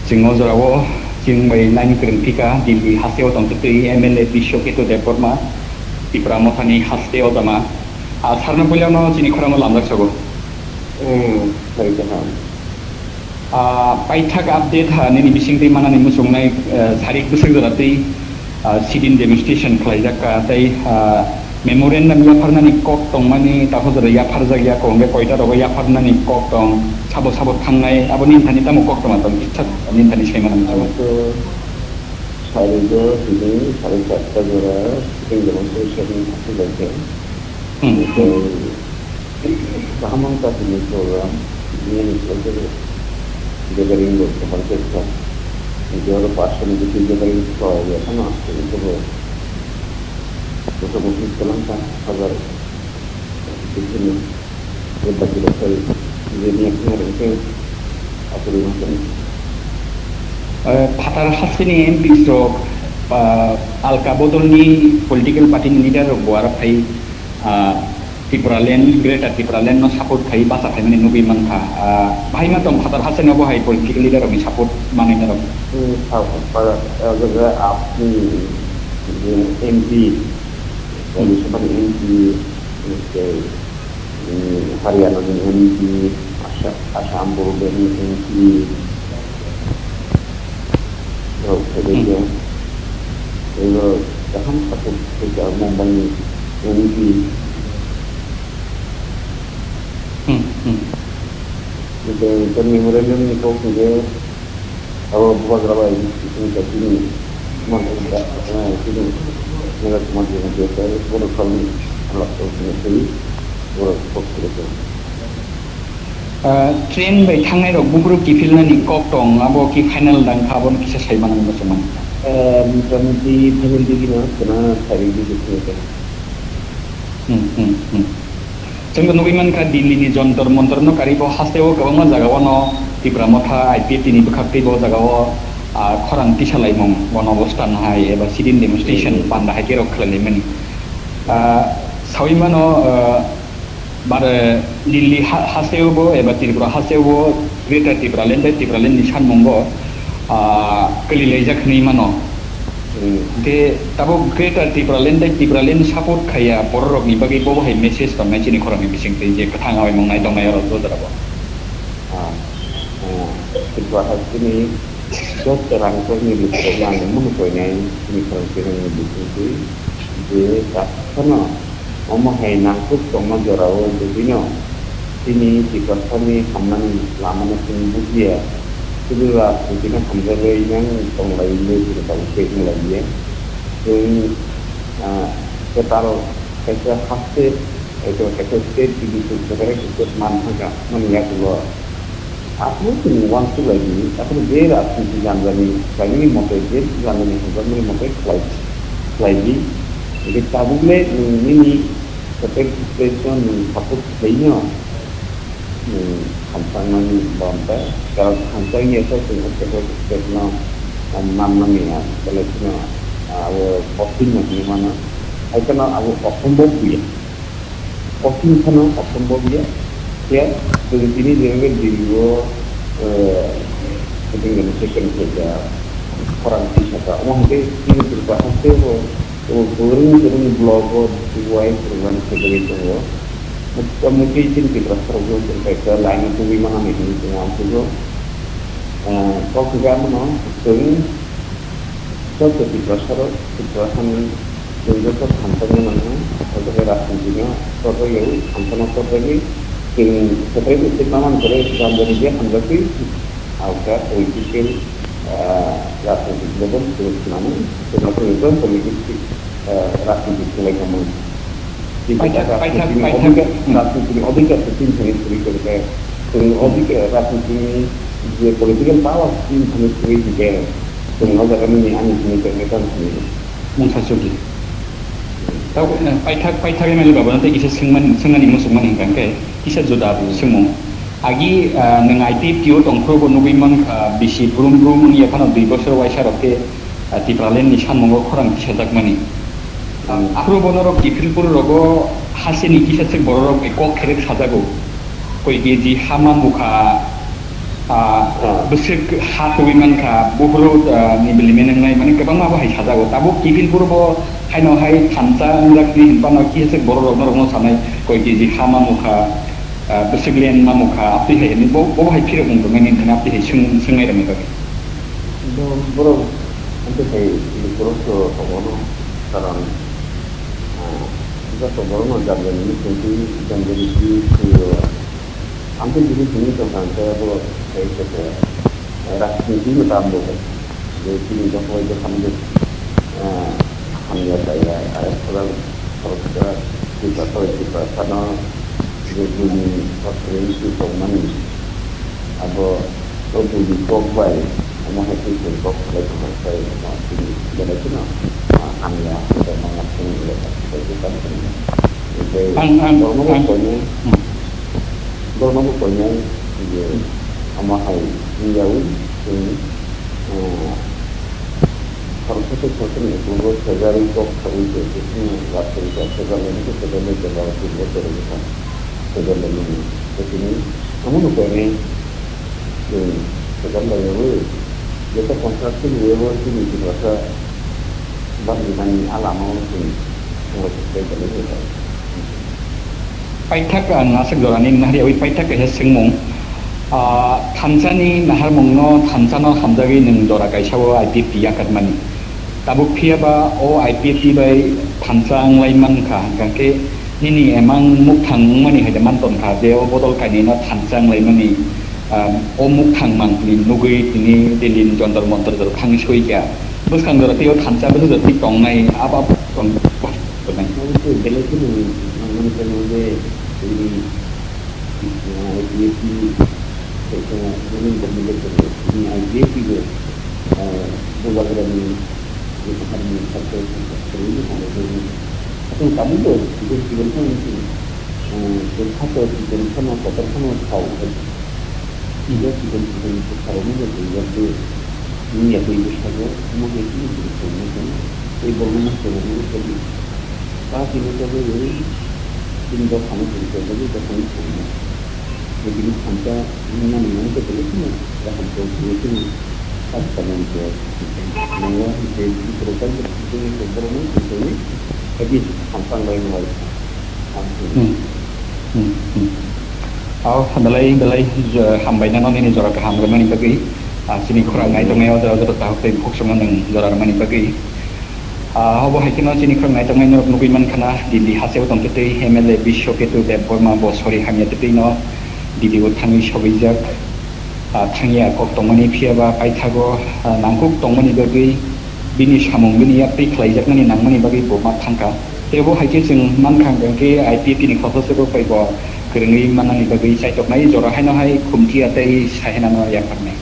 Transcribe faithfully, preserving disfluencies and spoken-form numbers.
Chwng o jorao chwng bai nine kwrwng phika, Delhi hasteo tongtwtwi M L A Biswa Ketu Debbarma, Tipra Mothani haste o jama. Ah, sarno puilano chini khorangno lamjak sogo. Hmm, sai kaham. Ah, paithak update ha nini bisingtwi manani muchungnai, eh, sarik bwswk jora twi, ah, sit-in demonstration khlaijak ka tei, ah, memorandum yapharnani kok tongmani takhuk jora yapharjak ya, kok hwnkhe koita rogo yapharnani kok tong, sabo sabo thangnai, abo nini thani tamo kok tongma tong, kisa nini thani sai manani muchungnai. Abo to sarigo tini sare charta jora sit-in demonstration khlaijak. Hmm, hmm. Kaham wngkha tini program, bini sal tei gathering bo kaham khe wngkha. Tei oro person bithi gathering khlai ya phano, tini khe bo bwsa bwswk kwlangkha, hajar bithi ni, tei baki rok khai je miya khna rwng khe aswk rwng khe. Eh, phatar hasteni M Ps rok, ah, alka bodolni political party ni leader rok bo aro phai, ah, Tipraland, Greater Tipraland no support khai bacha khaimani nugwi mankha. Ah, bahai ma tong phatar hasteni obo hai political leader rokni support manwi norok. Hmm, sa-, sa-, eh, jaga apni je M P, Hmm. Rajya Sabha ni M P, tei, hmm, Haryana ni M P, Asa-, Assam Border ni M P, rok phaibaikha. Hmm. Tei borok kaham support khaikha Mumbai ni M P. Hmm, hmm. Tei memorandum ni kok hwnkhe abo bubagra bai chini, chini, Niraj Kumar Jamatia, borok salni borok kok khe. Ah, train bai thangnai rok buphuru kiphilnani kok tong, abo ki final dang kha, abono kisa sai manang muchungmani. Eh, motamoti final digino khwna sai di. Hmm, hmm, hmm. Chwngbo nugwi mankha, Delhi ni Jantar Mantar no karibo hasteo kwbangma jagao no Tipra Motha I P F T ni bwkhaktwi bo jagao, ah, khorang tisalaimung, bono obostan hai eba sit-in demonstration Hmm. panda hai khe rok khlailaimani. Ah, sawi mano, ah, bare Delhi ha-, hasteo bo eba Tripura hasteo bo Greater Tipraland tei Tipraland ni sanmungo, ah, kwlilaijak hinwi mano. Hmm. Hwnkhe tabuk Greater Tipraland tei Tipraland support khaiya bororokni bagwi bobo hai message tongnai chini khorangni bisingtwi je kwthang awi mung nai tongnai oro o jorao. Ah, ah, Tripura hasteni joto rangchakni rwchapna ang mano koinai chini khorang chini bisingtwi je kaphano Omo hai nangkuk tongma jorao jodi no chini Tiprasani hamnani lamano chwng bujiya, sudu rajnitino hamjagwi nang tonglai wngwi chini tabuk tei wnglai liya. Chwng, ah, kwtal kaisa haste, kaisa, kaisa state bini chwng separate state man thangkha, mani yakulo. Aswk chwng uansuk lai di, aswk je rajniti janjani khlaimani mote, je janjani hamjakmani mote khlai, khlai di. Hingke tabuk le nwng nini separate state no nwng support khlai no, nwng hamjakmani bam ta, karon hamjakya khe chwng o separate state no, ah, man mani ya, belai kheno, ah, abo kothin no hinwi mano. Hai kheno abo osombob ya. Kothin phano asombob ya. Ya, chwng tini je Delhi o, eh, meeting demonstration khaijak, khorang tisaka. Omo hai khe chini Tripura haste bo, bo kwrwng kwrwng block o, district wise program khaijagwi tongo. Motamoti chini Tripura sarok bo chwng kaisa line o tubui manani hinwi chwng uansukgo. Eh, kok hwnkhe abono chwng Joto Tiprasarok, Tiprasani chwng joto thansa gwnangno, o jaga rajnitino chorjak yaui, thansano chorjagwi chwng separate state manmani pore janjani je hamjakwi, ah, political, ah, rajnitik bodol chwng swnamwi, chwng politics, ah, rajnitik swlai tongmani. Paithak, paithak, paithak. Rajnitini odhikar se tin thani suri kori khe, chwng odhikar, rajnitini je political power tin thani suri khe, chwng o jaga nini ani simi khe neta simi. Mungsa Chudri. Tau, eh, paithak, paithak M L A baba no tei kisa swngmani, swngmani muchungmani hwnkha khe kisa juda swngmung. Agi, ah, nwng I P F T o tongphuru bo nugwi mankha, bisi brum brum wngya phano dui bosor waisa rok khe, ah, Tipraland ni sanmungo khorang tisajakmani. Hmm. Aphuru bo norok kiphilphuru rogo hasini kisa swk bororok bai kok kherek sajago. Koi keji hama mukha, Ah, bwswk ha tubui mankha, buphuru, ah, ni bwlwi mwnwngnai, mane kwbangma bo hai sajago. Tabuk kiphil phuru bo haino hai thansa wngjak twi hinphano kisa borok rokno rokno sanai, koi keji ha mamukha, ah, bwswk land mamukha, aptwi hai hinwi bo, bo hai phirok wng tongnai nini thani aptwi hai swng-, swngnai rokni bagwi. Bo borok amtwi hai borok to tongo no, karon, ah, joto borok no jat jani ni tongtwi, jani jani twi thwiyo. Amtwi bini simi tongkha hwnkhe abo hai khe rajniti no tam bo. Je chini joto bai bwskango, ah, hamya chaya, ah, khorang khoroksa Tipra, khorok Tipra phano je buini kothai tongmani, abo o buini kok bai omo hai twi chwng kok khlai tongkha, tei omo chini belai kheno, ah, hamya tongmani chwng le kok khlai tongkha. Tei ang, ang, borokno bo ang, koinai, hmm. Borokno bo koinai je omo hai wngyaui chwng, ah, khoroksa tei khoroksa ni ukulgo sejarwi kok saui tongkhe chwng lab tongkha, sejarlaini khe sejarlai tongo, ukulgo sejarwi kha, sejarlaimani. Tei tini omono koinai. Chwng kwcham bai rwui, jesa contract chini webo chini Tiprasa bangni nani a lama o chwng thangbai thangbai tonwi rwkha. Paithak ang aswk jorani nahar yaui paithak kaisa swngmung. Ah, thansa ni naharmung no, thansa no hamjagwi nwng jora kaisa o I P F T yakarmani. Tabuk phiya ba o I P F T bai thansa wng lai man kha, hwnkhe nini emang mukthang wngmani hai de man ton kha je o bodol kainwi no thansa wng lai mani, ah, o mukthang mang tini nugwi tini Delhi ni Jantar Mantar jora thangwi soi kha. Bwskang jora tei o thansa bwswk jora tei tongnai, abo abo tong-, tongnai. Abo tei belai kheno nangmani khe je tini I P F T kaisa ruling government bai tongo. Bini I P F T bo, ah, Bubagrani je kwchangni sakhe kwrwini hamjakmani. Hatung tabukbo chikon chikon phano wngkhe, ah, kwtha to chikon phano kotor phano sao hai. Chikon chikon chikon bwsarokno bo twijak de. Wngya tei bwskango omo hai chini chini tongma tongma tei borokno masa rokno bo tongma. Party no togwi rwi chini dophano tongwi tongwi dophano tongma. Tei bini thansa wngmani ang tei belai kheno kaham tong phuru chini party tongmani tei nango hwnkhe bini borok tei bini borokno tongwi tongwi tei bini thansa wngbai wngbai. Hmm. Hmm, hmm. Aw, belai, belai, jo-, hambai nano nini jora kaham rwmani bagwi. Ah, chini khorang nai tongnai o jora joto tahuk tei bukhuk songno nwng jora rwmani bagwi. Ah, obo hai kheno chini khorang nai tongnai norok nugwi man khana, Delhi hasteo tongtwtwi M L A Biswa Ketu Debbarma bo sori hamya twtwi no Delhi o thangwi sogwijak. Ah, thangya kok tongmani phiya ba paithago, ah, nangkuk tongmani bagwi bini samung bini yak twi khlaijakmani nangmani bagwi bo ma thangkha. Tei bo hai khe chwng mankha hwnkhe I P F T ni khoroksa swrwk bai bo kwrwngwi mannani bagwi chaitoknai jora haino hai khumthiya tei sahinano yapharnai.